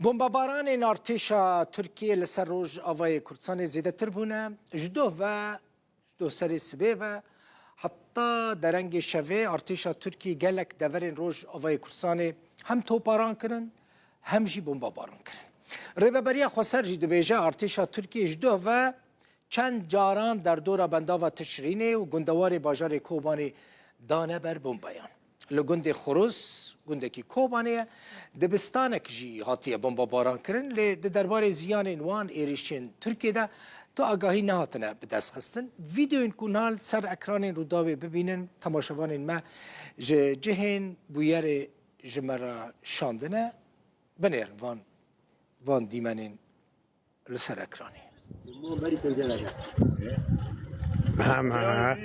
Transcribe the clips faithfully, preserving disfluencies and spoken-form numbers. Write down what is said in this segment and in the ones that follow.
Bombebaranên artêşa Tirkiyê li ser Rojavayê Kurdistanê zêdetir bûne. Ji doh ve, ji doh serê sibê ve heta derengê şevê artêşa Tirkiyê gelek deverên Rojavayê Kurdistanê hem toparan kirin, hem jî bombebaran kirin. Rêveberiya Xweser jî dibêje, artêşa Tirkiyê ji doh ve çend caran derdora bendava Tişrînê û gundewarê bajarê Kobanê dane ber bombeyan. Li gundê Xurus, gundekî Kobanê ye, dibistanek jî hatiye bombebaran kirin, lê di derbarê ziyanên wan êrişên Tirkiyê de tu agahî nehatine bidestxistin. Vîdeoyên ku niha li ser ekranên Rûdawê bibînin, temaşevanên me ji cihên bûyerê ji me re şandine. Binêrin van, van dîmenên li ser ekranê. Hema.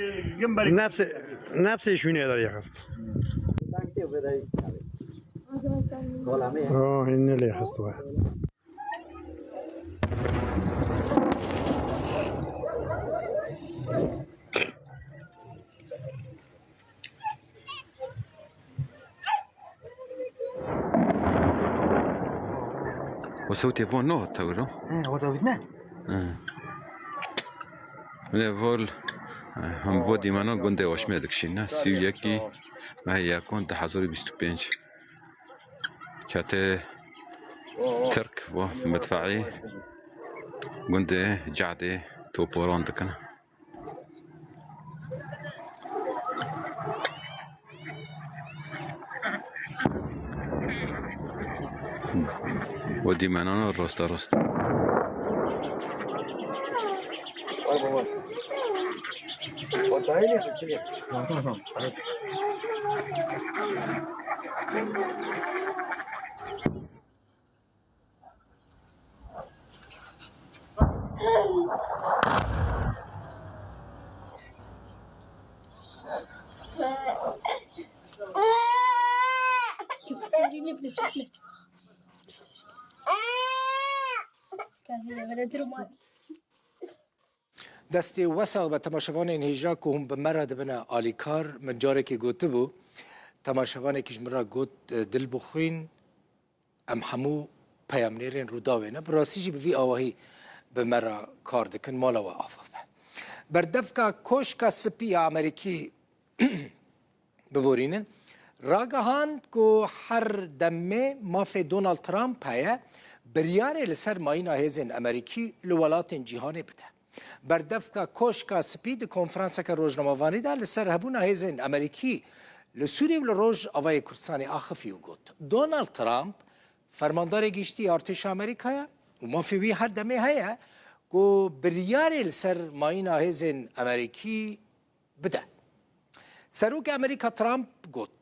Nefsê, nefsê şûnê de lê xist. Oh, hîn lê xist we. O sewtê bo no tewro. He, o da bitne? He. Lê vol, he, hem bo dîmeno gundê Oşmê dikişîne. Sî û yekî mehê yekon du hezar û bîst û pênc. Çetê Tirk bo midfeî gundê Cadê toporan dikine. Û dîmenana rasta rast. Destê wesa be temaşevanên hêja ku hûn bi me re dibine alîkar, min carekê gotibû, temaşevanekî ji min re got, "Dil bixwîn, em hemû peyamnêrên Rûdawê ne." Bi rastî jî bi vî awahî bi me re kar dikin, mala we ava be. Berdevka Koşka Spî ya Amerîkî biborînin, ragihand ku her demê mafê Donald Trump heye biryarê li ser mayîna hêzên Amerîkî li welatên cîhanê bide. Berdevka Koşka Spî di konferanseke rojnamevanî de li ser hebûna hêzên Amerîkî li Sûriyê û li Rojavayê Kurdistanê axifî û got, Donald Trump, fermandarê giştî artêşa Amerîkaya û mafê wî her demê heye ku biryarê li ser mayîna hêzên Amerîkî bide. Serokê Amerîka Trump got,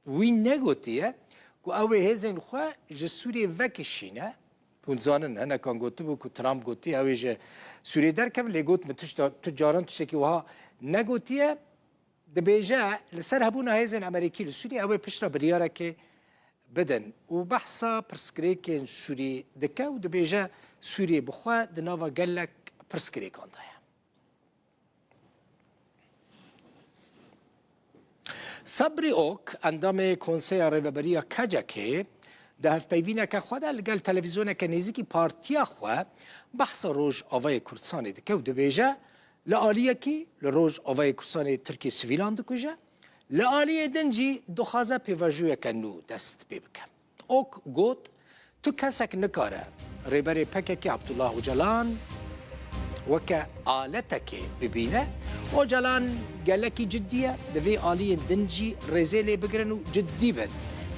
wî negotiye ku ew ê hêzên xwe ji Sûriyê vekişîne. Hûn zanin, hinekan gotibû ku Trump gotiye ew ê ji Sûriyê derkevin, lê got, min tişta, tu caran tiştekî wiha negotiye. Dibêje, li ser hebûna hêzên Amerîkî li Sûriyê ew ê piştre biryarekê bidin û behsa pirsgirêkên Sûrî dike û dibêje, Sûriyê bi xwe di nava gelek pirsgirêkan de ye. Sabrî Ok, endamê Konseya Rêveberiya K C K'ê, di hevpeyvîneke xwe de li gel televîzyoneke nêzîkî partiya xwe behsa Rojavayê Kurdistanê dike û dibêje, li aliyekî li Rojavayê Kurdistanê Tirkiyê sivîlan dikuje, li aliyê din jî dixwaze pêvajoyeke nû dest pê bike. Ok got, tu kesek nikare Rêberê P K K Abdullah Ocalan weke aletekê bibîne. Ocalan gelekî cidî ye, di vê aliyên din jî rêzê lê bigirin û cidî bin.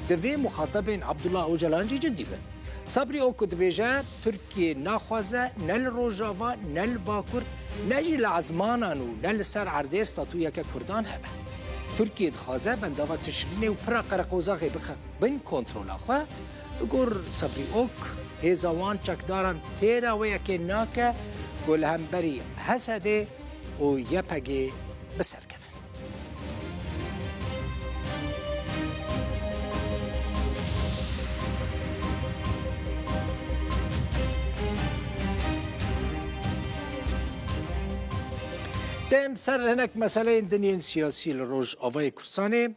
Divê muxatebên Abdullah Ocalan jî cidî bin. Sabrî Ok dibêje, Tirkiyê naxwaze ne li Rojava, ne li Bakur, ne jî li ezmanan û ne li ser erdê statûyeke Kurdan hebe. Tirkiyê dixwaze bendava Tişrînê û pira Qereqozaxê bixe bin kontrola xwe. Li gor Sabrî Ok, hêza wan çekdaran têra wê yekê nake ku li hemberî H S D'ê û Y P G'ê bi ser kevin. Dem ser hinek meseleyên din yên siyasî li Rojavayê Kurdistanê,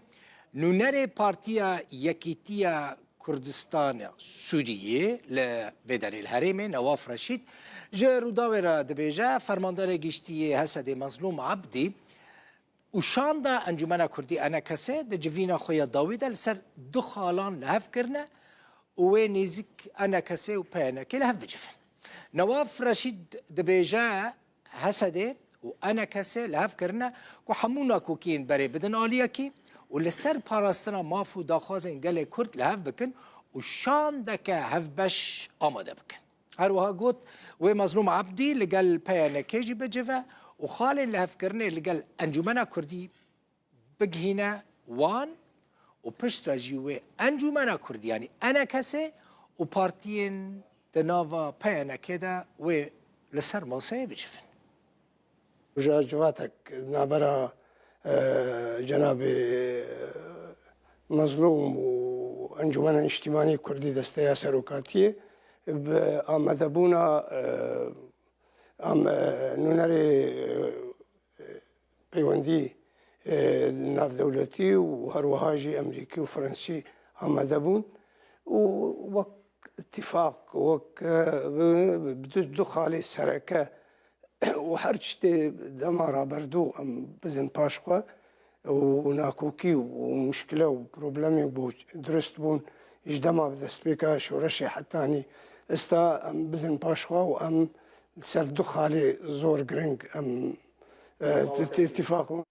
nûnerê Partiya Yekîtiya Kurdistana Sûriyê li vê derê li herêmê Newaf Reşîd ji Rûdawê re dibêje, Fermandarê Giştî yê Hesedê Mezlûm Ebdî û şanda Encûmena Kurdî E N K S di civîna xwe ya dawî de li ser du xalan li hev kirine û wê nêzîk E N K S û P Y N K li hev bicivin. Newaf Reşîd dibêje, Hesedê û E N K S li hev kirine ku hemû nakokiyên berê bidin aliyekî û li ser parastina maf û daxwazên gelê Kurd li hev bikin û şandeke hevbeş amade bikin. Her wiha got, wê Mezlûm Ebdî li gel P Y N K jî bicive û xalên lihevkirinê li gel Encûmena Kurdî bigihîne wan û piştre jî wê Encûmena Kurdî, yanî E N K S û partiyên di nava P Y N K de wê li ser maseyê bicivin. Roja civatek navbera, e, cenabê, e, Mezlûm û Encûmena Niştîmanî Kurdî Desteya Serokatiyê bi amadebûna, e, am-, e, nûnerê, e, peywendî, e, navdewletî û her wiha jî Emerîkî û Fransî amade bûn û wek îtîfaq, wek, e, bi, bi du, du xalê sereke û her tiştê dema raberdû em bidin paş xwe û nakokî û muşkile û problemê bû, dirust bûn, ji dema bi destpêka şoreşê hetanî ista em bidin paş xwe û em li ser du xalê zor giring em, e, îtîfaq